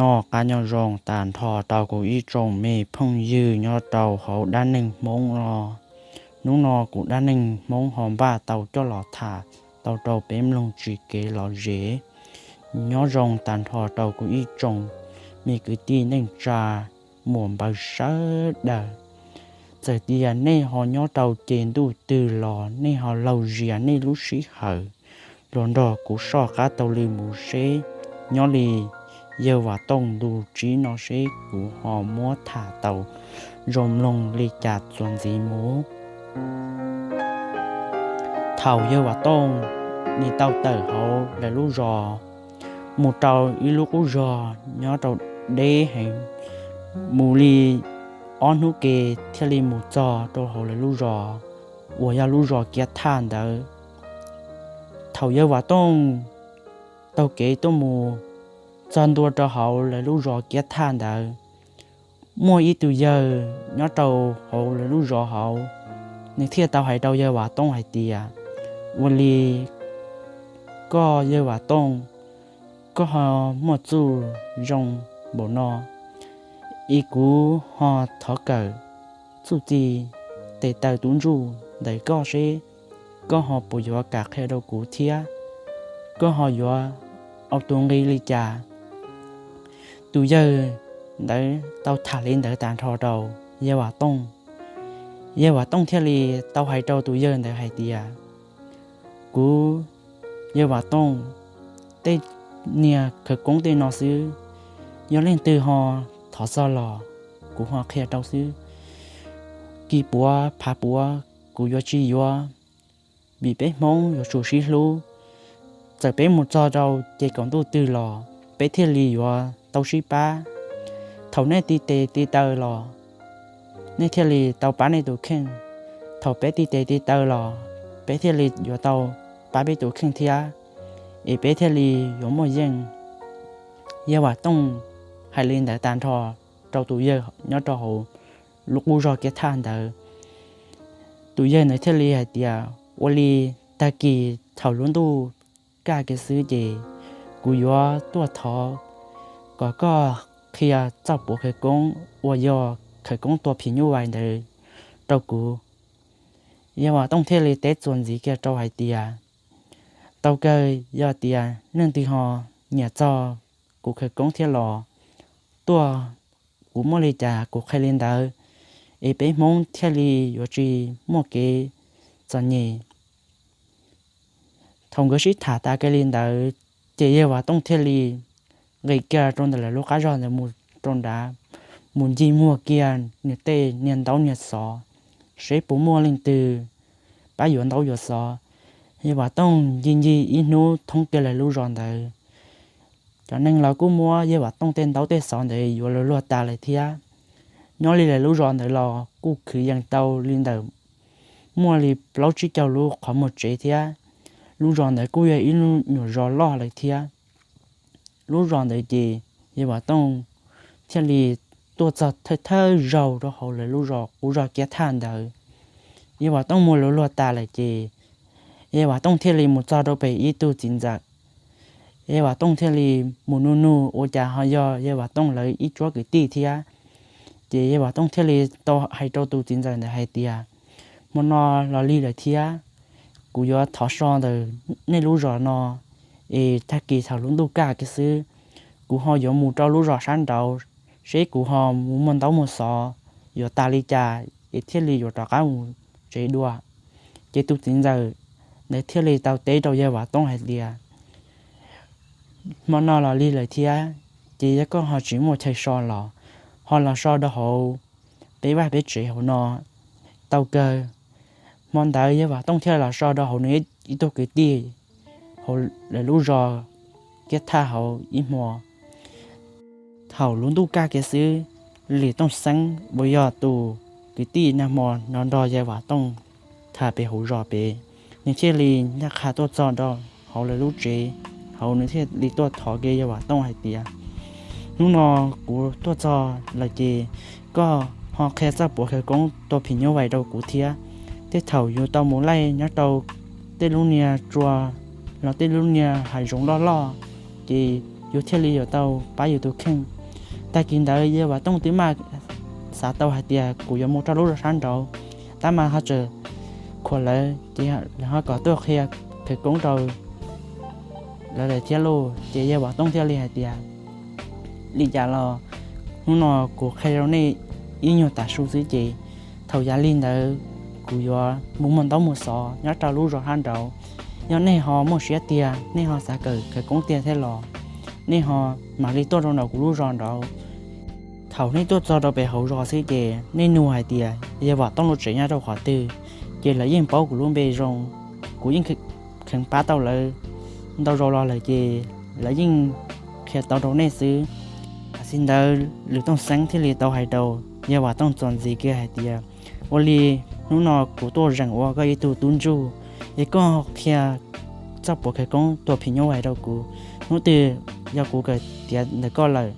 Noj qab nyob zoo tag nrho rau kuv ib tsoom me phooj ywg nyob rau hauv dab neeg Hmoob no. Hnub no kuv dab neeg Hmoob ho npaj tau coj los tham tau rau peb mloog tsis kev lom zem. Nyob zoo tag nrho rau kuv ib tsoom me kwv tij neej tsa muam npawg sawv daws. Txawm tias nej ho nyob rau ces ntuj twg los nej ho laug zias nej lub sij hawm los nrog kuv soj qab taug lw mus seb nyob li yawg Vam Tooj ntu tsib no seb kuv ho muab tham tau zoo mloog li cas txuas ntxiv mus. Thaum yawg Vam Tooj nws tau tawm hauv lawv lub zos mus rau ib lub qub zos nyob rau deb heev, mus li ob hnub ke thiaj li mus txog rau hauv lawv lub zos uas yog lub zos Kiab Thaj ntawd. Thaum yawg Vam Tooj taug kev tuaj mus txog ntua rau hauv lawv lub zos Kiab Thaj ntawd, muaj ib tug yawg nyob rau hauv lawv lub zos hauv, nws thiaj tau hais rau yawg Vam Tooj hais tias, ua li koj yawg Vam Tooj, koj ho muaj txuj zoo npaum no, es kuv ho thov kawm txuj ci tes taw tub ntsuj ntawm koj seb koj ho puas yuav kam qhia rau kuv thiab koj ho yuav ua tus nqi li cas? Tus yawg ntawd tau tham li ntawd tag nrho rau yawg Vam Tooj. Yawg Vam Tooj thiaj li tau hais rau tus yawg ntawd hais tias, kuv yawg Vam Tooj, tej niag khawv koob tej no xwb, yog leej twg ho thov txog los kuv ho qhia rau xwb. Kis puav phav puav kuv yuav tsis yuav, vim peb Hmoob yuav tsum sib hlub. Txawm peb mus txog rau ces kaum ntuj twg los peb thiaj li yuav tau sib pab. Thaum nej tiv tes tiv taw los nej thiaj li tau pab nej tus kheej. Thaum peb tiv tes tiv taw los peb thiaj li yuav tau pab peb tus kheej thiab, es peb thiaj li yuav muaj yeej. Yawg Vam Tooj hais li ntawd tag nrho rau tus yawg nyob rau hauv lub qub zos Kiab Thaj ntawd. Tus yawg ntawd thiaj li hais tias, ua li tag kis thaum lub ntuj kaj kiag xwb ces kuv yuav tuaj thov kom koj qhia txoj puav khawv koob uas yog khawv koob tua phim nyuj vais ntawd rau kuv. Yawg Vam Tooj thiaj li teb txuas ntxiv kiag rau hais tias, tau kawg, yog tias leej twg ho nyiam txog kuv khawv koob thiab los tuaj, kuv muaj li cas kuv qhia li ntawd, es peb Hmoob thiaj li yuav tsis muaj kev txom nyem. Thaum nkawd sib tham tas kiag li ntawd, ces yawg Vam Tooj thiaj li nqis kiag rau ntawm lawv lub qab zog ntawd mus rau nrad, mus ncig muag kiag nws tej niag ntaub niag xov, seb puas muaj leej twg pab yuav ntaub yuav xov. Yawg Vam Tooj ncig ncig ib hnub thoob kiag lawv lub zos ntawd. Cov neeg los kuj muab yawg Vam Tooj tej ntaub tej xov ntawd yuav luag luag tas lawm thiab. Nyob li lawv lub zos ntawd los kuj khwv yees tau li ntawm muaj li plaub tsib caug lub qhov muag tsev thiab. Lub zos ntawd kuj yog ib lub nyuam zos loj lawm thiab. Lub zos ntawd ces yawg Vam Tooj thiaj li tuaj txog thawj thawj zaug rau hauv lawv lub zos qub zos Kiab Thaj ntawd. Yawg Vam Tooj mus luag luag tas lawm ces yawg Vam Tooj thiaj li mus txog rau pem ib tug txiv ntxawm. Yawg Vam Tooj thiaj li mus nug nug ua cas ho yog yawg Vam Tooj lawv ib tsob kwv tij thiab. Ces yawg Vam Tooj thiaj li tau hais rau tus txiv ntxawm ntawd hais tias, hmo no los lig lawm thiab, kuv yuav thov so ntawm nej lub zos no, es tag kis thaum lub ntuj kaj kiag xwb, kuv ho yuav mus rau lub zos sab nraud, seb kuv ho mus muag ntaub muag xov yuav tas li cas es thiaj li yuav rov qab mus tsev dua. Ces tus txiv ntxawm ntawd thiaj li tau teb rau yawg Vam Tooj hais tias, hmo no los lig lawm thiab, ces yog koj ho tsis muaj chaw so los, ho los so rau hauv peb vaj peb tsev hauv no tau kawg. Hmo ntawd yawg Vam Tooj thiaj los so rau hauv nws ib tug kwv tij hauv lawv lub zos Kiab Thaj hauv ib hmo. Thaum lub ntuj kaj kiag xwb, Lis Tooj Xeeb uas yog tus kwv tij nag hmo no nrog yawg Vam Tooj tham pem hauv zos pem, nws thiaj li ncaj qha tuaj txog rau hauv lawv lub tsev hauv, nws thiaj li tuaj thov kiag yawg Vam Tooj hais tias, hnub no kuv tuaj txog lawm ces koj ho qhia txoj puav khawv koob tua phim nyuj vais rau kuv thiab. Tej thaum yus tau mus laij nyob rau tej lub niag tsua los tej lub niag hav zoov loj loj, ces yus thiaj li yuav tau pab yus tus kheej. Tag kis ntawd Yawg Vam Tooj twb maj xav tau hais tias kuv yuav mus rau lub zos sab nraud, tab mas ho tseem khuam lawv ces lawv ho kom tuaj qhia khawv koob rau lawv lawm thiab lauj. Ces Yawg Vam Tooj thiaj li hais tias, li cas los hnub no kuv qhia rau nej ib nyuag tav su xwb ces thaum yav li ntawd kuv yuav mus muag ntaub mus xov nyob rau lub zos sab nraud. Yog nej ho muaj siab tiag, nej ho xav kawm khawv koob tiag thiab los nej ho mam li tuaj rau nraum kuv lub zos nraud. Thaum nej tuaj txog rau pem hauv zos xwb ces nej nug hais tias Yawg Vam Tooj lub tsev nyob rau qhov twg, ces lawv yeej paub kuv lub npe zoo. Kuv yeej kheev pab tau lawv ntau zaus los lawm ces lawv yeej qhia tau rau nej xwb. Tam sim ntawd Lwm Tooj Xeeb thiaj li tau hais rau Yawg Vam Tooj txuas ntxiv kiag hais tias, ua li hnub no kuv tuaj zeem ua koj ib tug tub ntsuj, es koj qhia txoj puav khawv koob tuam phim nyuj vais rau kuv. Hnub twg yog kuv kawm tiav ntawm koj lawm,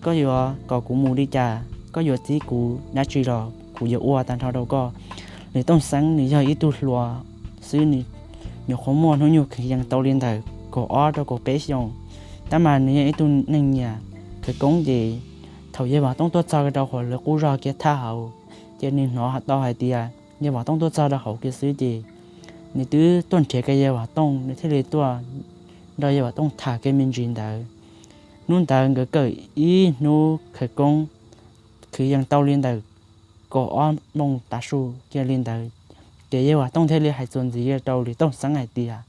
koj yuav kom kuv mus li cas, koj yuav txib kuv dab tsi los kuv yuav ua tag nrho rau koj. Lwm Tooj Xeeb nws yog ib tug hluas xwb, nws nyuam qhuav muaj hnub nyoog kwv yees tau li ntawm kaum ob rau kaum peb xyoos, tab mas nws yog ib tug neeg nyiam khawv koob ces thaum Yawg Vam Tooj tuaj txog rau qhov lawv qub zog kiag thaj hauv, ces nws hnov tau hais tias Yawg Vam Tooj tuaj txog rau hauv kiag xwb ces nws twb tuaj nrhiav kiag Yawg Vam Tooj, nws thiaj li tuaj nrog Yawg Vam Tooj tham kiag me ntsis ntawd. Hnub ntawd nkawd kawm ib hnub khawv koob, kwv yees tau li ntawm kaum ob moos tav su kiag li ntawd, ces Yawg Vam Tooj thiaj li hais txuas ntxiv rau Lwm Tooj Xeeb hais tias,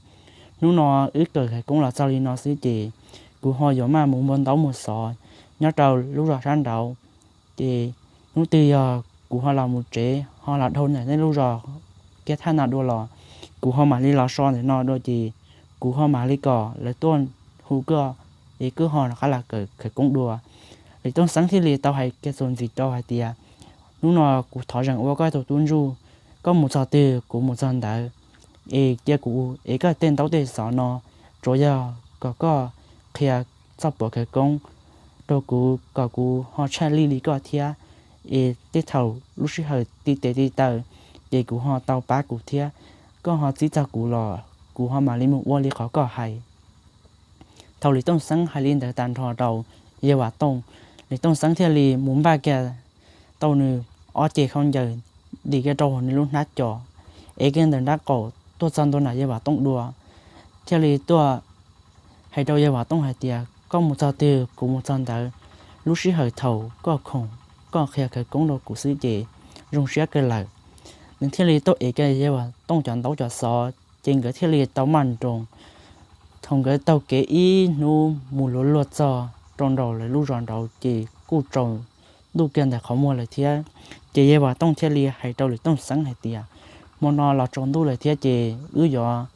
hnub no wb kawm khawv koob los txog li no xwb ces kuv ho yuav maj mus muag ntaub mus xov nyob rau lub zos sab nraud. Ces hnub twg yog kuv ho los mus tsev ho los dhau ntawm nej lub zos kiag thaj no dua los, kuv ho mam li los so ntawm no dua ces kuv ho mam li kom lawv tuaj hu koj, es koj ho rov qab los kawm khawv koob dua. Lwm Tooj Xeeb thiaj li tau hais kiag txuas ntxiv rau hais tias, hnub no kuv thov zeem ua koj tus tub ntsuj, koj mus txog twg kuv mus txog ntawd, es cia kuv ev koj tej ntaub tej xov no, tsuas yog kom koj qhia txoj puav khawv koob rau kuv kom kuv ho tshaj lij li koj thiab. Es tej thaum lub sij hawm ti tes ti taw ces kuv ho tau pab kuv thiab, koj ho txib txog kuv los kuv ho mam li mus ua li qhov koj hais. Thaum Lwm Tooj Xeeb hais li ntawd tag nrho rau Yawg Vam Tooj, Lwm Tooj Xeeb thiaj li mus npaj kiag tau nws ob cev khaub ncaws, dim kiag rau hauv nws lub hnab cos, ev kiag ntawm nraub qaum tuaj txog ntua nram Yawg Vam Tooj dua, thiaj li tuaj hais rau Yawg Vam Tooj hais tias, koj mus txog twg kuv mus txog ntawd, lub sij hawm thaum koj khoom, koj qhia khawv koob rau kuv xwb ces zoo siab kawg lawm. Nws thiaj li tuaj ev kiag Yawg Vam Tooj cov ntaub cov xov ces nkawd thiaj li tau maj nroos. Thaum nkawd taug kev ib hnub mus luag luag txog rau nraum lawv lub zos nraud ces kuj tsaus ntuj kiag ntawm qhov muag lawm thiab. Ces Yawg Vam Tooj thiaj li hais rau Lwm Tooj Xeeb hais tias, hmo no los tsaus ntuj lawm thiab ces wb yuav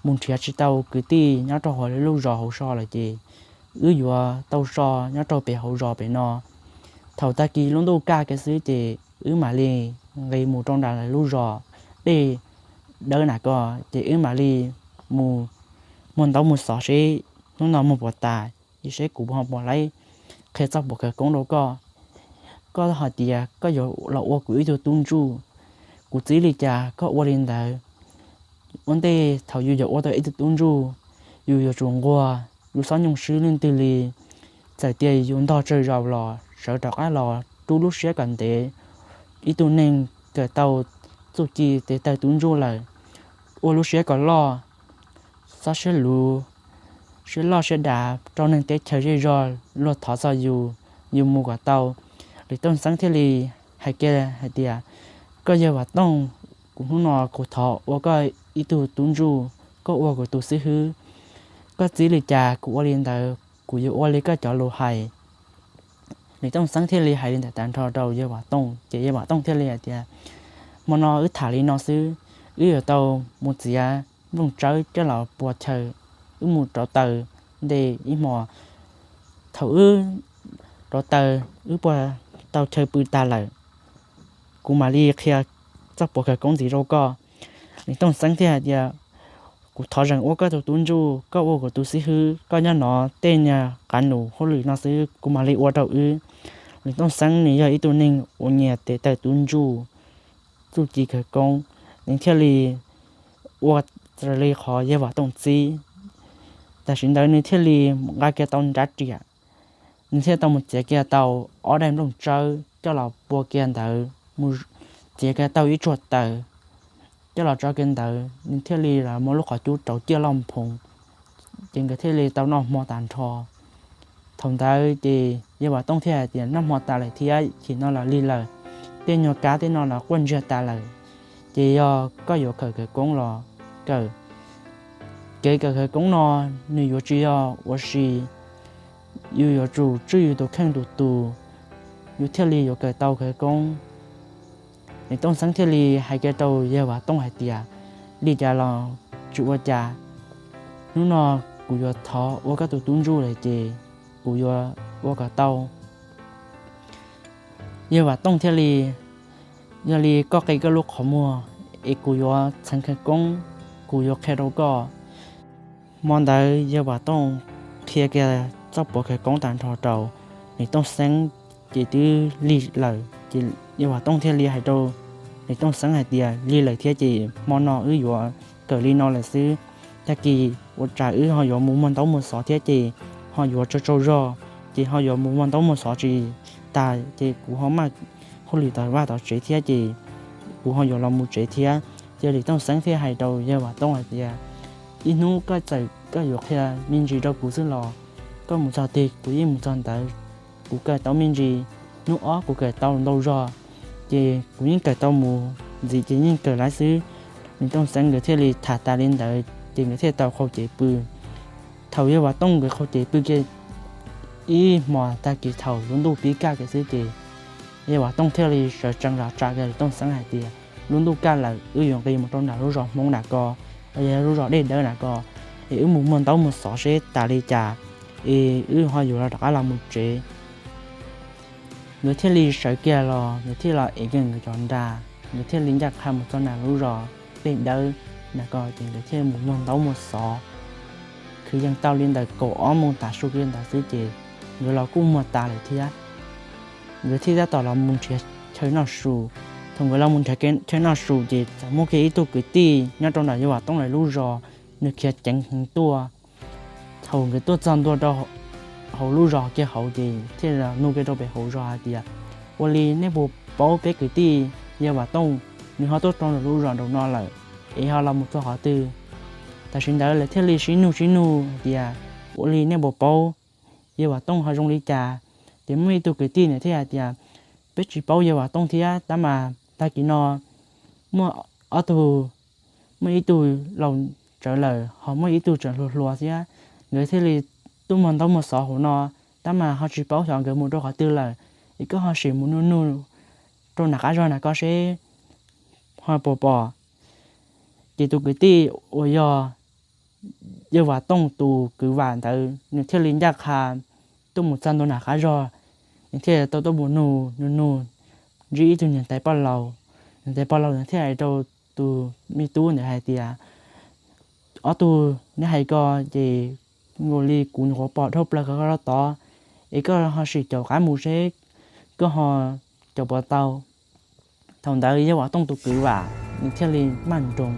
mus nrhiav tsis tau kwv tij nyob rau hauv lub zos hauv so lawm ces wb yuav tau so nyob rau pem hauv zos pem no. Thaum tag kis lub ntuj kaj kiag xwb ces wb mam li nqis mus rau nram lawv lub zos dej dawb nram ko, ces wb mam li mus muag ntaub mus xov seb hnub no muag puas tas, es seb kuv ho puas laib qhia txoj puav khawv koob rau koj. Koj hais tias koj yuav los ua kuv ib tug tub ntsuj, kuv txib li cas koj ua li ntawd. Ua ntej thaum yus yuav ua tau ib tug tub ntsuj, yus yuav tsum nquag, yus txhob nyoo swb leej twg li. Txawm tias yus ntog tsawg zaus los sawv rov qab los rub lub siab kom ntev. Ib tug neeg kawm tau txuj ci tes taw tub ntsuj lawm, ua lub siab kom loj, txhob siab luv, siab loj siab dav rau neeg teb chaws zej zog luag thov txog yus, yus mus kom tau. Lwm Tooj Xeeb thiaj li hais kiag hais tias, koj Yawg Vam Tooj, kuv hnub no kuv thov ua koj ib tug tub ntsuj, koj ua kuv tus xib hwb. Koj txib li cas kuv ua li ntawd, kuv yuav ua li koj cov lus hais. Lwm Tooj Xeeb thiaj li hais li ntawd tag nrho rau Yawg Vam Tooj, ces Yawg Vam Tooj thiaj li hais tias, hmo no wb tham li no xwb, wb yuav tau mus txiav nplooj tsawb coj los pua chaw, wb mus rauv taws ntej ib hmos. Thaum wb rauv taws wb pua tau chaw pw tas lawm, kuv mam li qhia txoj puav khawv koob ntxiv rau koj. Lwm Tooj Xeeb thiaj hais tias, kuv thov zeem ua koj tus tub ntsuj, koj ua kuv tus xib hwb, koj nyob no tej niag qav num hauj lwm no xwb kuv mam li ua rau wb. Lwm Tooj Xeeb nws yog ib tug neeg uas nyiam tes taw tub ntsuj, txuj ci khawv koob, nws thiaj li ua raws li qhov Yawg Vam Tooj txib. Tam sim ntawd nws thiaj li nqa kiag tau nrab riam, nws thiaj tau mus txiav kiag tau ob daim nplooj tsawb coj los pua kiag ntawd, mus txiav kiag tau ib tsuag taws coj los tso kiag ntawd, nws thiaj li los muab lub qhov cub rauv ciaj loj nphoov, ces nkawd thiaj li tau noj hmo tas nrho. Thaum ntawd ces Yawg Vam Tooj thiaj hais tias, noj hmo tas lawm thiab, chim no los lig lawm, tej nyuag kab tej no los quaj ntsiag tas lawm, ces yog koj yuav kawm khawv koob los kawm. Kev kawm khawv koob no nws yuav tsis yog ua si, yus yuav tsum tswj yus tus kheej tus tus, yus thiaj li yuav kawm tau khawv koob. Niam Tooj Xeeb thiaj li hais kiag rau Yawg Vam Tooj hais tias, li cas los tsis ua cas, hnub no kuv yuav thov ua koj tus tub ntsuj lawm ces kuv yuav ua kom tau. Yawg Vam Tooj thiaj li, yog li koj qe koj lub qhov muag es kuv yuav txheev khawv koob, kuv yuav qhia rau koj. Hmo ntawd Yawg Vam Tooj qhia kiag txoj puav khawv koob tag nrho rau Niam Tooj Xeeb, ces twb lig lawm ces Yawg Vam Tooj thiaj li hais rau Niam Tooj Xeeb hais tias, lig lawm thiab ces hmo no wb yuav kawm li no lawm xwb. Tag kis ua cas wb ho yuav mus muag ntaub muag xov thiab ces ho yuav tsaug tsaug zog, ces ho yuav mus muag ntaub muag xov tsis tas ces kuv ho maj hauj lwm tom vaj tom tsev thiab ces kuv ho yuav los mus tsev thiab. Ces Niam Tooj Xeeb thiaj hais rau Yawg Vam Tooj hais tias, ib hnub koj txawm koj yuav qhia me ntsis rau kuv xwb los, koj mus txog twg kuv yeej mus txog ntawd, kuv kawm tau me ntsis, hnub ob kuv kawm tau ntau zog, ces kuv yeej kawm tau mus ntxiv ces yeej kawm lawm xwb. Niam Tooj Xeeb nkawd thiaj li tham tas li ntawd ces nkawd thiaj tau qhau cev pw. Thaum Yawg Vam Tooj nkawd qhau cev pw kiag ib hmos tag kis thaum lub ntuj pib kaj kiag xwb ces Yawg Vam Tooj thiaj li sawv tsees los tsa kiag Niam Tooj Xeeb hais tias, lub ntuj kaj lawm, wb yuav nqis mus rau nram lub zos Hmoob nram ko, los yog lub zos Dej Dawb nram ko, es wb mus muag ntaub muag xov seb tas li cas, es wb ho yuav los rov qab los mus tsev. Nkawd thiaj li sawv kiag los, nkawd thiaj los ev kiag nkawd cov nra, nkawd thiaj li ncaj qha mus txog nram lub zos Dej Dawb nram ko ces nkawd thiaj mus muag ntaub muag xov. Kwv yees tau li ntawm kaum ob moos tav su kiag ntawd xwb ces nkawd los kuj muag tas lawm thiab. Nkawd thiaj tab tom los mus nrhiav chaw noj su. Thaum nkawd los mus nrhiav chaw noj su ces txawm muaj kiag ib tug kwv tij nyob rau nram Yawg Vam Tooj lawv lub zos, nws khiav ceev heev tuaj. Thaum nkawd tuaj txog ntua rau hauv lub zos kiag hauv ces thiaj li nug kiag rau pem hauv zos hais tias, ua li nej puas paub peb kwv tij Yawg Vam Tooj, nws ho tuaj rau lub zos nraum no lawm, es ho los mus txog qhov twg? Tam sim ntawd lawv thiaj li sib nug sib nug hais tias, ua li nej puas paub Yawg Vam Tooj ho zoo li cas? Ces muaj ib tug kwv tij nws thiaj hais tias, peb tsis paub Yawg Vam Tooj thiab, tab mas tag kis no muaj ob tug, muaj ib tug laus tsawv lawm, ho muaj ib tug tseem hluas hluas thiab. Nkawd thiaj li tuaj muag ntaub muag xov hauv no, tab mas ho tsis paub xyov nkawd mus rau qhov twg lawm. Es koj ho sim mus nug nug rau nram qab zog nram ko seb ho puas pom. Ces tus kwv tij uas yog Yawg Vam Tooj tus kwv Vam ntawd nws thiaj li ncaj qha tuaj mus txog ntua nram qab zog, nws thiaj tau tuaj mus nug nug nug, ntsib ib tug niam tais poj laus. Niam tais poj laus nws thiaj hais rau tus me tub ntawd hais tias, ob tug neb hais ko ces zoo li kuv nyuam qhuav pom dhau plaws koj rau tod, es koj ho sim caum qab mus seb koj ho caum puas tau. Thaum ntawd Yawg Vam Tooj tus kwv Vam nws thiaj li maj nroos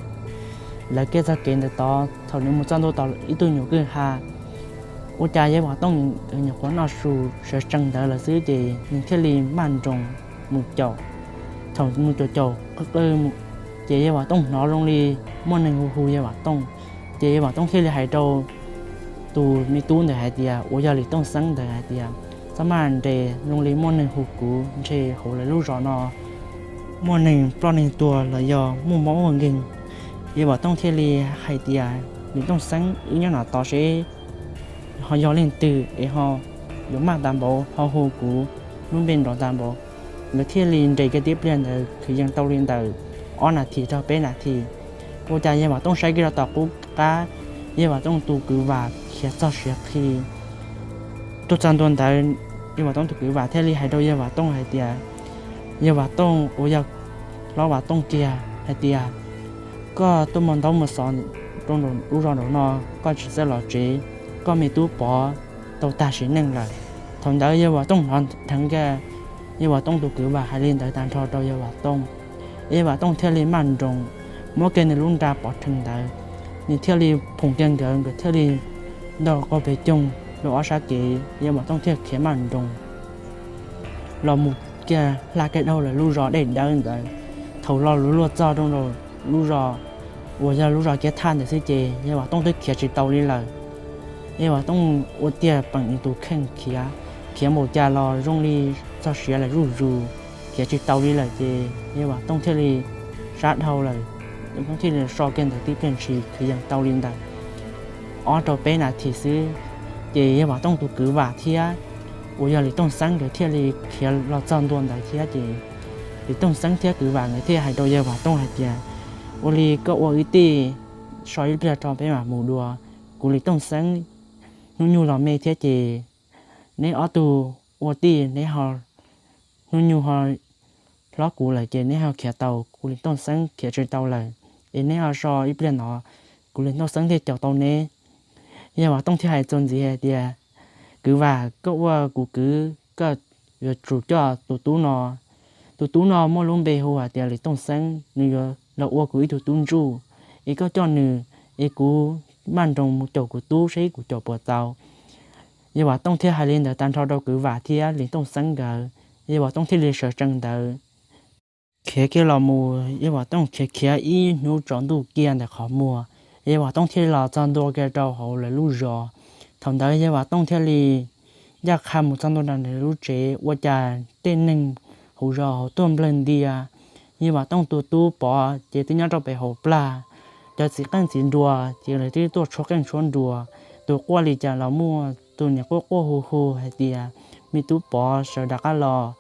lawv kiag txoj kev ntawd tod. Thaum nws mus txog ntua tom ib tug nyuam kwj ha, ua cas Yawg Vam Tooj nyuam qhuav noj su sawv tsees ntawd lawm xwb ces nws thiaj li maj nroos mus caum. Thaum mus caum caum qw qw, ces Yawg Vam Tooj hnov zoo li muaj neeg hu hu Yawg Vam Tooj. Ces Yawg Vam Tooj thiaj li hais rau tus me tub ntawd hais tias, uas yog Lis Tooj Xeeb ntawd hais tias, txhob maj nres, zoo li muaj neeg hu kuv, ntshe hauv lawv lub zos no muaj neeg ploj neeg tuag los yog muaj mob muaj nkeeg. Yawg Vam Tooj thiaj li hais tias, Lis Tooj Xeeb, wb nyob no tos seb ho yog leej twg es ho yuav maj tas npaum ho hu kuv lub npe nrov tas npaum. Nkawd thiaj li nres kiag tib pliag ntawd kwv yees tau li ntawm ob nas this rau peb nas this. Ua cas Yawg Vam Tooj saib kiag rau tom qub qab, Yawg Vam Tooj tus kwv Vam khiav txog siav qhi tuaj txog ntua ntawd. Yawg Vam Tooj tus kwv Vam thiaj li hais rau Yawg Vam Tooj hais tias, Yawg Vam Tooj uas yog hlob Vam Tooj kiag hais tias, koj tuaj muag ntaub muag xov rau lub zos nraum no, koj tsis txawj los tsev, koj me tub Pov tau tag sim neej lawm. Thaum ntawd Yawg Vam Tooj hnov dheev kiag Yawg Vam Tooj tus kwv Vam hais li ntawd tag nrho rau Yawg Vam Tooj, Yawg Vam Tooj thiaj li maj nroos muab kiag nws lub nra pov rhees ntawd, nws thiaj li phoom kiag nkawd, nkawd thiaj li ntawm qaum pem coog rau ob sab kev, Yawg Vam Tooj thiaj khiav maj nroos los mus kiag hla kiag dhau lawm lub zos dej dawb ntawd. Thaum los luag luag txog rau lub zos uas yog lub zos kiab thaj ntawd xwb ces Yawg Vam Tooj twb khiav tsis tau li lawm. Yawg Vam Tooj ua tiag peem nws tus kheej khiav, khiav npaum cas los zoo li txog siav lawm zuj zus, khiav tsis tau li lawm ces Yawg Vam Tooj thiaj li sab dhau lawm. Yawg Vam Tooj thiaj li so kiag ntawd tib pliag ntshis khiav yees tau li ntawm ob rau peb nas this xwb, ces Yawg Vam Tooj tus kwv Vam thiab uas yog Lis Tooj Xeeb nkawd thiaj li khiav los txog ntua ntawd thiab ces Lis Tooj Xeeb thiab kwv Vam nkawd thiaj hais rau Yawg Vam Tooj hais tias, ua li koj ua wb tij, so ib pliag rau peb mam mus dua. Kuv Lis Tooj Xeeb hnub nyoog los me thiab ces neb ob tug ua tij neb ho, hnub nyoog ho hlob kuv lawm ces neb ho khiav tau, kuv Lis Tooj Xeeb khiav tsis tau lawm, es neb ho so ib pliag no, kuv Lis Tooj Xeeb thiaj caum tau neb. Yawg Vam Tooj thiaj hais txuas ntxiv hais tias, kwv Vam, koj ua kuv kwv, koj yuav tsum coj tus tub no. Tus tub no muaj lub npe hu hais tias Lis Tooj Xeeb, nws yuav los ua kuv ib tug tub ntsuj, es koj coj nws, es kuv maj nroos mus caum kuv tub seb kuv caum puas tau. Yawg Vam Tooj thiaj hais li ntawd tag nrho rau kwv Vam thiab Lis Tooj Xeeb nkawd. Yawg Vam Tooj thiaj li sawv tsees ntawd khiav kiag los mus. Yawg Vam Tooj khiav khiav ib hnub tsaus ntuj kiag ntawm qhov muag, Yawg Vam Tooj thiaj li los txog ntua kiag rau hauv lawv lub zos. Thaum ntawd Yawg Vam Tooj thiaj li ncaj qha mus txog ntua nram lub tsev, ua cas tej neeg hauv zos hauv tuaj nplawg ntia. Yawg Vam Tooj tus tub Pov ces twb nyob rau pem hauv plag. Cov txiv qeej txiv nruas ces lawv twb tuaj tshuab qeej tshuab nruas. Tus quaj li cas los muaj, tus niam quaj quaj hu hu hais tias, me tub Pov sawv rov qab los,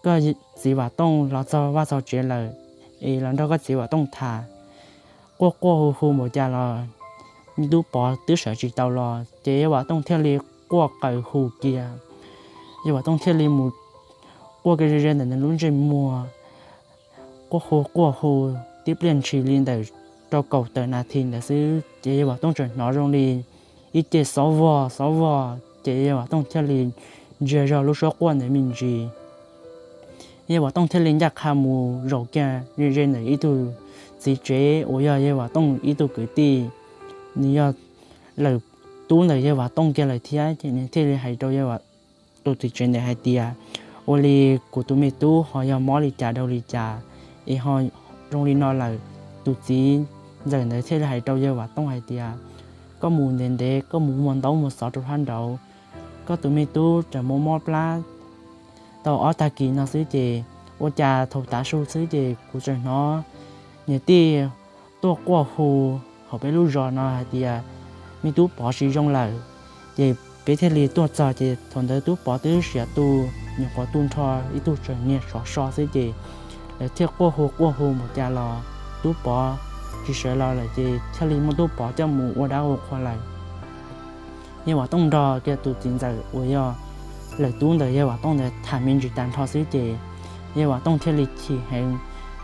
koj txiv Vam Tooj los txog vaj txog tsev lawm, es los nrog koj txiv Vam Tooj tham. Quaj quaj hu hu npaum cas los me tub Pov twb sawv tsis tau los ces Yawg Vam Tooj thiaj li quaj qw hu kiag. Yawg Vam Tooj thiaj li mus quaj kiag ze ze ntawm nws lub ntsej muag, quaj hu quaj hu tib pliag ntshis li ntawm rau kaum tawm nas this ntawd xwb ces Yawg Vam Tooj tseem hnov zoo li ib ce xov vog xov vog ces Yawg Vam Tooj thiaj li ntsia zog lub suab quaj ntawd me ntsis. Yawg Vam Tooj thiaj li ncaj qha mus zaum kiag ze ze ntawm ib tug txiv tsev uas yog Yawg Vam Tooj ib tug kwv tij, nws yog lawm tub ntawm Yawg Vam Tooj kiag lawm thiab ces nws thiaj li hais rau tus txiv tsev ntawd hais tias, ua li kuv tus me tub ho yog mob li cas rau li cas es ho zoo li no lawm? Tus txiv ntxawm ntawd thiaj li hais rau Yawg Vam Tooj hais tias, koj mus ntev ntev, koj mus muag ntaub muag xov rau sab nraud, koj tus me tub tseem mob mob plab tau ob tag kis no xwb ces ua cas thaum tav su xwb ces kuv tseem hnov niam tij tuaj quaj hu hauv peb lub zos no hais tias me tub Pov tsis zoo lawm. Ces peb thiaj li tuaj txog ces thaum ntawd tub Pov twb siav tu, nyuam qhuav tu nrho ib tug tseem niag sov so xwb ces lawv thiaj quaj hu quaj hu npaum cas los tub Pov tsis sawv los lawm ces thiaj li muab tub Pov coj mus ua dab ua qhua lawm. Yawg Vam Tooj nrog kiag tus txiv ntxawm uas yog lawm tub ntawm Yawg Vam Tooj ntawd tham me ntsis tag nrho xwb ces Yawg Vam Tooj thiaj li chim heev.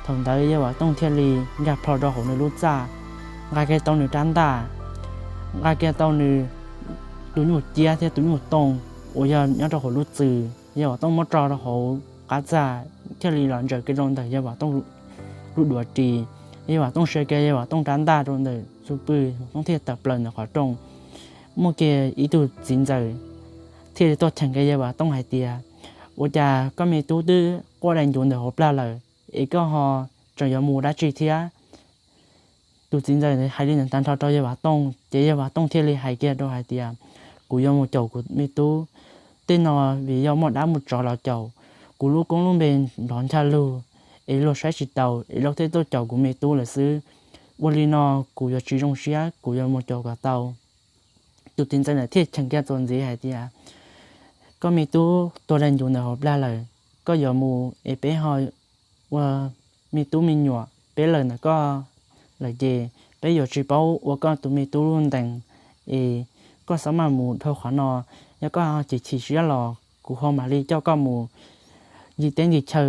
Thaum ntawd Yawg Vam Tooj thiaj li nkag plho rau hauv nws lub txaj, nqa kiag tau nws rab ntaj, nqa kiag tau nws tus nyuj ciab thiab tus nyuj tooj uas yog nyob rau hauv lub txwm, Yawg Vam Tooj muab tso rau hauv qab txaj thiaj li los ntsaws kiag rau ntawm Yawg Vam Tooj lub duav ris. Yawg Vam Tooj siav kiag Yawg Vam Tooj rab ntaj rau ntawm xub pwg, Vam Tooj thiaj tawm plaws ntawm qhov rooj. Muaj kiag ib tug txiv ntxawm thiaj li tuaj cheem kiag Yawg Vam Tooj hais tias, ua cas koj me tub twb quaj dai ncuv ntawm hauv plag lawm es koj ho tseem yuav mus dab tsi thiab? Tus txiv ntxawm hais li ntawd tag nrho rau Yawg Vam Tooj ces Yawg Vam Tooj thiaj li hais kiag rau hais tias, kuv yuav mus caum kuv me tub. Tej no vim yog muaj dab muaj tsov los caum, kuv lub koob lub npe nrov ncha lug es luag saib tsis taus es luag thiaj tuaj caum kuv me tub lawm xwb. Ua li no kuv yuav tsis zoo siab, kuv yuav mus caum kom tau. Tus txiv ntxawm ntawd thiaj cheem kiag txuas ntxiv hais tias, koj me tub tuag dai ncuv ntawm hauv plag lawm, koj yuav mus es peb ho ua me tub me nyuam peb lawm ntawm koj lawm ces peb yuav tsis paub ua koj tus me tub lub ntees, es koj xav maj mus dhau qhov no, yog koj chim chim siab los kuv ho mam li coj koj mus ncig teb ncig chaw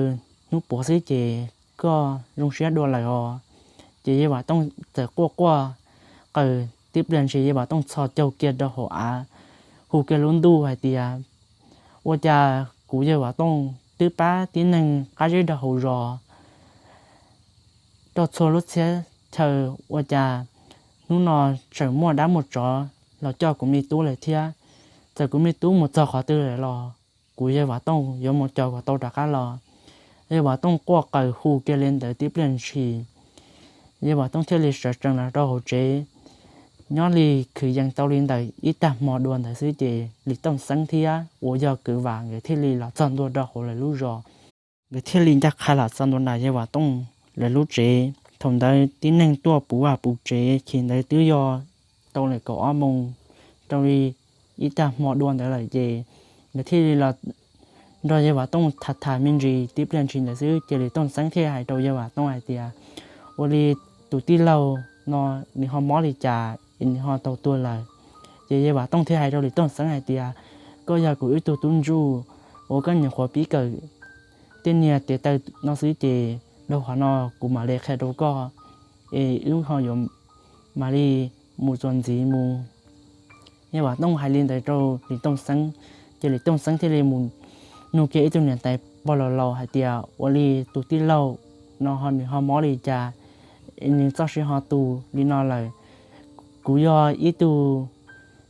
hnub puav xwb ces koj zoo siab dua lawm os. Ces Yawg Vam Tooj txawm quaj quaj qw tib pliag ntshis Yawg Vam Tooj txhos caug kiag rau hauv av, hu kiag lub ntuj hais tias, ua cas kuv Yawg Vam Tooj twb pab tib neeg qab zeb rau hauv zos rau txhua lub txhiab chaw, ua cas hnub no tseem muaj dab muaj tsov los coj kuv me tub lawm thiab. Txawm kuv me tub mus txog qhov twg lawm los kuv Yawg Vam Tooj yuav mus caum kom tau rov qab los. Yawg Vam Tooj quaj qw hu kiag li ntawd tib pliag ntshis, Yawg Vam Tooj thiaj li sawv tsees los rau hauv tsev. Nyob li kwv yees tau li ntawm ib tag hmo dua ntawd xwb ces Lis Tooj Xeeb thiab uas yog Kwv Vam nkawd thiaj li los txog ntua rau hauv lawv lub zos. Nkawd thiaj li ncaj qha los txog ntua nram Yawg Vam Tooj lawv lub tsev. Thaum ntawd tib neeg tuaj puv vaj puv tsev, chim ntawd twb yog tau li kaum ob moos rau li ib tag hmo dua ntawd lawm ces nkawd thiaj li los nrog Yawg Vam Tooj tham tham me ntsis tib pliag ntshis ntawd xwb ces Lis Tooj Xeeb thiaj hais rau Yawg Vam Tooj hais tias, ua li tus tij laug no nws ho mob li cas es nws ho tau tuag lawm? Ces Yawg Vam Tooj thiaj hais rau Lis Tooj Xeeb hais tias, koj yog kuv ib tug tub ntsuj uas koj nyuam qhuav pib kawm tej niag tes taw no xwb ces dhau qhov no kuv mam li qhia rau koj es wb ho yuav mam li mus txuas ntxiv mus. Yawg Vam Tooj hais li ntawd rau Lis Tooj Xeeb ces Lis Tooj Xeeb thiaj li mus nug kiag ib tug niam tais pog laus laus hais tias, ua li tus tij laug no ho nws ho mob li cas es nws txoj sia ho tu li no lawm? Kuv yog ib tug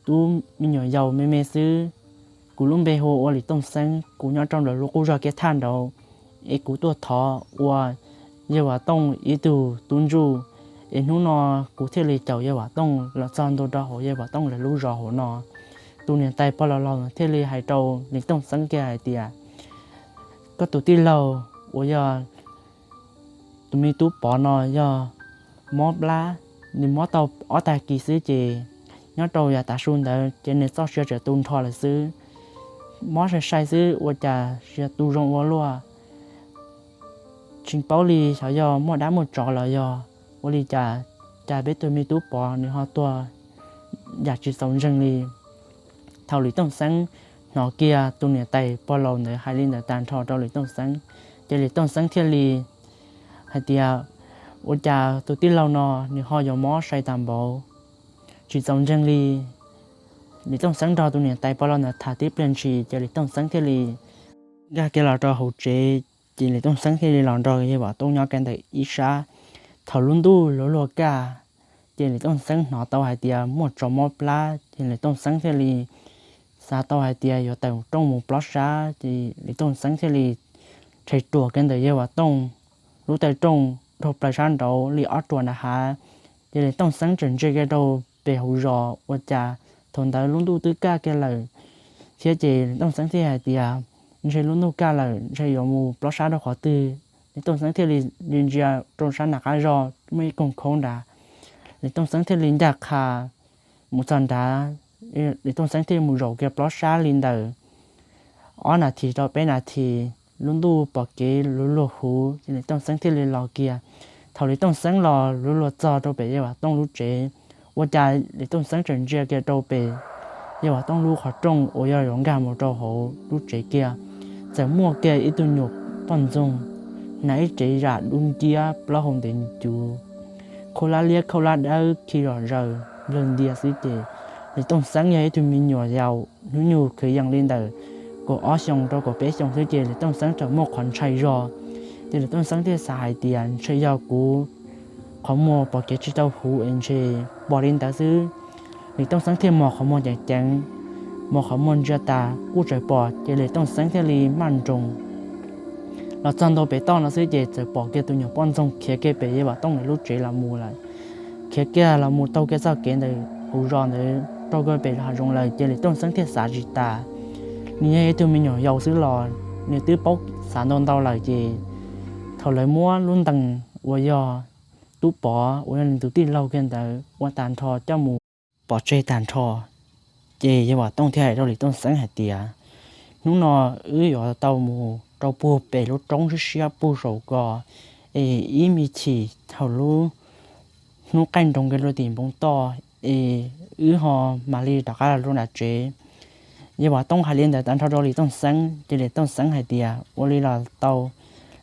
tub me nyuam yaus me me xwb. Kuv lub npe hu ua Lis Tooj Xeeb, kuv nyob rau ntawm lub qub zog kiab thaj nraud es kuv tuaj thov ua Yawg Vam Tooj ib tug tub ntsuj es hnub no kuv thiaj li caum Yawg Vam Tooj los txog ntua rau hauv Yawg Vam Tooj lawv lub zos hauv no. Tus niam tais pog laus laus thiaj li hais rau Lis Tooj Xeeb kiag hais tias, koj tus tij laug uas yog tus me tub Pov no yog mob plab, nws mob tau ob tag kis xwb ces nyob rau yav tav su ntawd ces nws txoj sia tseem tu nrho lawm xwb. Mob sai sai xwb ua cas sia tu zoo ua luaj. Tsis paub li xyov yog muaj dab muaj tsov los yog ua li cas, cas peb tus me tub Pov nws ho tuag yam tsis txaus ntseeg li. Thaum Lis Tooj Xeeb hnov kiag tus niam tais pog laus ntawd hais li ntawd tag nrho rau Lis Tooj Xeeb, ces Lis Tooj Xeeb thiaj li hais tias, ua cas tus tij laug no nws ho yuav mob sai tag npaum, tsis txaus ntseeg li. Lis Tooj Xeeb nrog tus niam tais pog laus ntawd tham tib pliag ntshis ces Lis Tooj Xeeb thiaj li nkag kiag los rau hauv tsev, ces Lis Tooj Xeeb thiaj li los nrog Yawg Vam Tooj nyob kiag ntawm ib sab. Thaum lub ntuj luag luag kaj, ces Lis Tooj Xeeb hnov tau hais tias muaj tsov mob plab, ces Lis Tooj Xeeb thiaj li xav tau hais tias yuav tawm rooj mus plob sab, ces Lis Tooj Xeeb thiaj li rhe ruam kiag ntawm Yawg Vam Tooj lub taw rooj dhau plaws sab nraud li ob ruam nram hav. Ces Lis Tooj Xeeb tseem ntsia kiag rau pem hauv zos ua cas thaum ntawd lub ntuj twb kaj kiag lawm thiab, ces Lis Tooj Xeeb thiaj hais tias, ntshe lub ntuj kaj lawm, ntshe yuav mus plob sab rau qhov twg. Lis Tooj Xeeb thiaj li ntsia rau sab nram qab zos muaj ib koog khaub nrad. Lis Tooj Xeeb thiaj li ncaj qha mus txog nrad. Lis Tooj Xeeb thiaj mus zaum kiag plob sab li ntawm ob nas this rau peb nas this, lub ntuj pom kev luag luag huv, ces Lis Tooj Xeeb thiaj li los kiag. Thaum Lis Tooj Xeeb los luag luag txog rau pem Yawg Vam Tooj lub tsev, ua cas Lis Tooj Xeeb tseem ntsia kiag rau pem Yawg Vam Tooj lub qhov rooj uas yog yuav nkag mus rau hauv lub tsev kiag, txawm muaj kiag ib tug nyuam poj ntxoog hnav ib cev zam dub nciab plaub hau ntev cuv, khaub hlab liab khaub hlab dawb khi zom zaws nplawg ntia xwb ces Lis Tooj Xeeb yog ib tug me nyuam yaus hnub nyoog kwv yees li ntawm kaum ob xyoos rau kaum peb xyoos xwb ces Lis Tooj Xeeb txawm muaj qhov ntshai zog. Ces Lis Tooj Xeeb thiaj xav hais tias ntshe yog kuv qhov muag pom kev tsis tau huv es ntshe pom li ntawd xwb. Lis Tooj Xeeb thiaj mos qhov muag ceev ceev, mos qhov muag ntsia tas kuj tseem pom, ces Lis Tooj Xeeb thiaj li maj nroos los txog ntua pem toj no xwb ces txawm pom kiag tus nyuam poj ntxoog khiav kiag pem Yawg Vam Tooj lawv lub tsev los mus lawm. Khiav kiag los mus taug kiag txoj kev ntawm hauv zos ntawd raug kiag pem hav zoov lawm ces Lis Tooj Xeeb thiaj xav tsis tas. Nws yog ib tug me nyuam yaus xwb los nws twb paub xav ntau ntau lawm ces thaum lawv muab lub ntees uas yog Tub Pov uas yog nws tus tij laug kiag ntawd ua tag nrho coj mus pov tseg tag nrho, ces Yawg Vam Tooj thiaj hais rau Lis Tooj Xeeb hais tias, hnub no wb yuav tau mus rau puag pem lub roob siab siab puag saum ko, es ib me chim thaum lub hnub qaij nroos kiag rau tim npoo toj es wb ho mam li rov qab los rau nram tsev. Yawg Vam Tooj hais li ntawd tag nrho rau Lis Tooj Xeeb ces Lis Tooj Xeeb hais tias ua li los tau.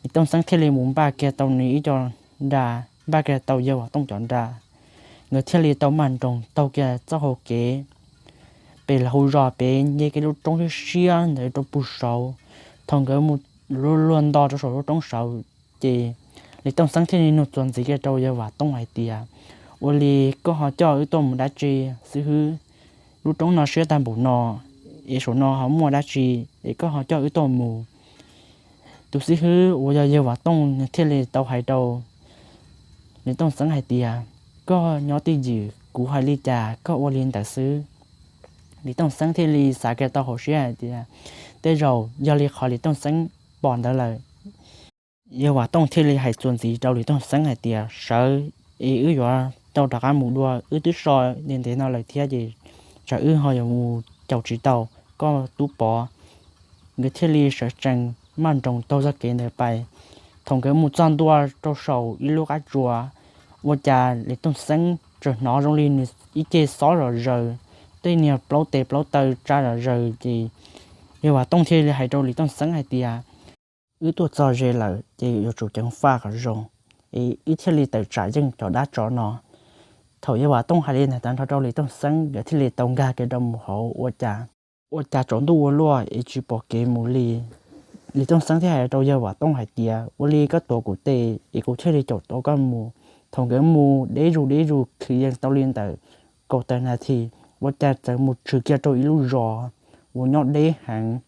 Lis Tooj Xeeb thiaj li mus npaj kiag tau nws ib co nra, npaj kiag tau Yawg Vam Tooj cov nra, nkawd thiaj li tau maj nroos taug kiag txoj hau kev pem hauv zos pem nce kiag lub roob siab siab ntawd rau puag saud. Thaum nkawd mus luag luag nto rau saum lub roob saud ces Lis Tooj Xeeb thiaj li nug txuas ntxiv kiag rau Yawg Vam Tooj hais tias, ua li koj ho coj wb tuaj mus dab tsi xwb hwb? lub roob no siab tag npaum no, es saum no ho muaj dab tsi es koj ho coj wb tuaj mus? Tus xib hwb uas yog yawg Vam Tooj thiaj li tau hais rau Lis Tooj Xeeb hais tias, koj nyob twj ywm, kuv hais li cas koj ua li ntawd xwb. Lis Tooj Xeeb thiaj li xav kiag tau hauv siab hais tias, tej zaum yog li qhov Lis Tooj Xeeb pom ntawd lawm. Yawg Vam Tooj thiaj li hais txuas ntxiv rau Lis Tooj Xeeb hais tias, sawv, es wb yuav tau rov qab mus dua, wb twb so ntev ntev no lawm thiab ces tsam wb ho yuav mus caum tsis tau koj tub Pov. Nkawd thiaj li sawv tsees maj nroos taug txoj kev ntawd pais. Thaum nkawd mus txog ntua rau saum ib lub qab tsua, ua cas Lis Tooj Xeeb tseem hnov zoo li nws ib ce xob zom zaws, tej niag plaub tes plaub taw tsa zom zaws ces yawg Vam Tooj thiaj li hais rau Lis Tooj Xeeb hais tias, wb tuaj txog ze lawm ces yuav tsum ceev faj kom zoo, es wb thiaj li tawm tsam yeej cov dab tsov no. Thaum yawg Vam Tooj hais li ntawd tag nrho rau Lis Tooj Xeeb, nkawd thiaj li tau nkag kiag rau mus hauv ua cas, ua cas tsaus ntuj ua luaj es tsis pom kev mus li. Lis Tooj Xeeb thiaj hais rau yawg Vam Tooj hais tias, ua li koj tuav kuv tes es kuv thiaj li caum tau koj mus. Thaum nkawd mus deb zus deb zus kwv yees tau li ntawm kaum tawm nas this, ua cas txawm mus tshwm kiag rau ib lub zos uas nyob deb heev.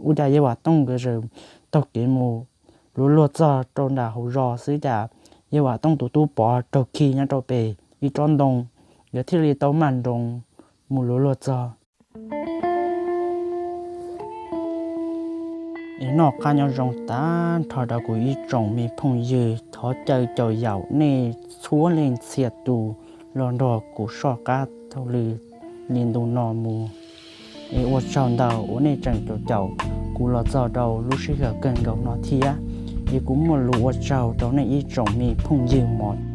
Ua cas yawg Vam Tooj nkawd txawm taug kev mus luag luag txog rau nram hauv zos xwb cas yawg Vam Tooj tus tub Pov raug khi nyob rau pem ib tsob ntoo, nkawd thiaj li tau maj nroos mus luag luag txog. Es noj qab nyob zoo tag nrho rau kuv ib tsoom me phooj ywg, thov caw caum yaum nej txhua leej txhia tus los nrog kuv soj qab taug lw li ntu no mus. Es ua tsaug ntau uas nej tseem caum caum kuv los txog rau lub sij hawm kawg nkaus no thiab. Es kuv muaj lus ua tsaug rau nej ib tsoom me phooj ywg mos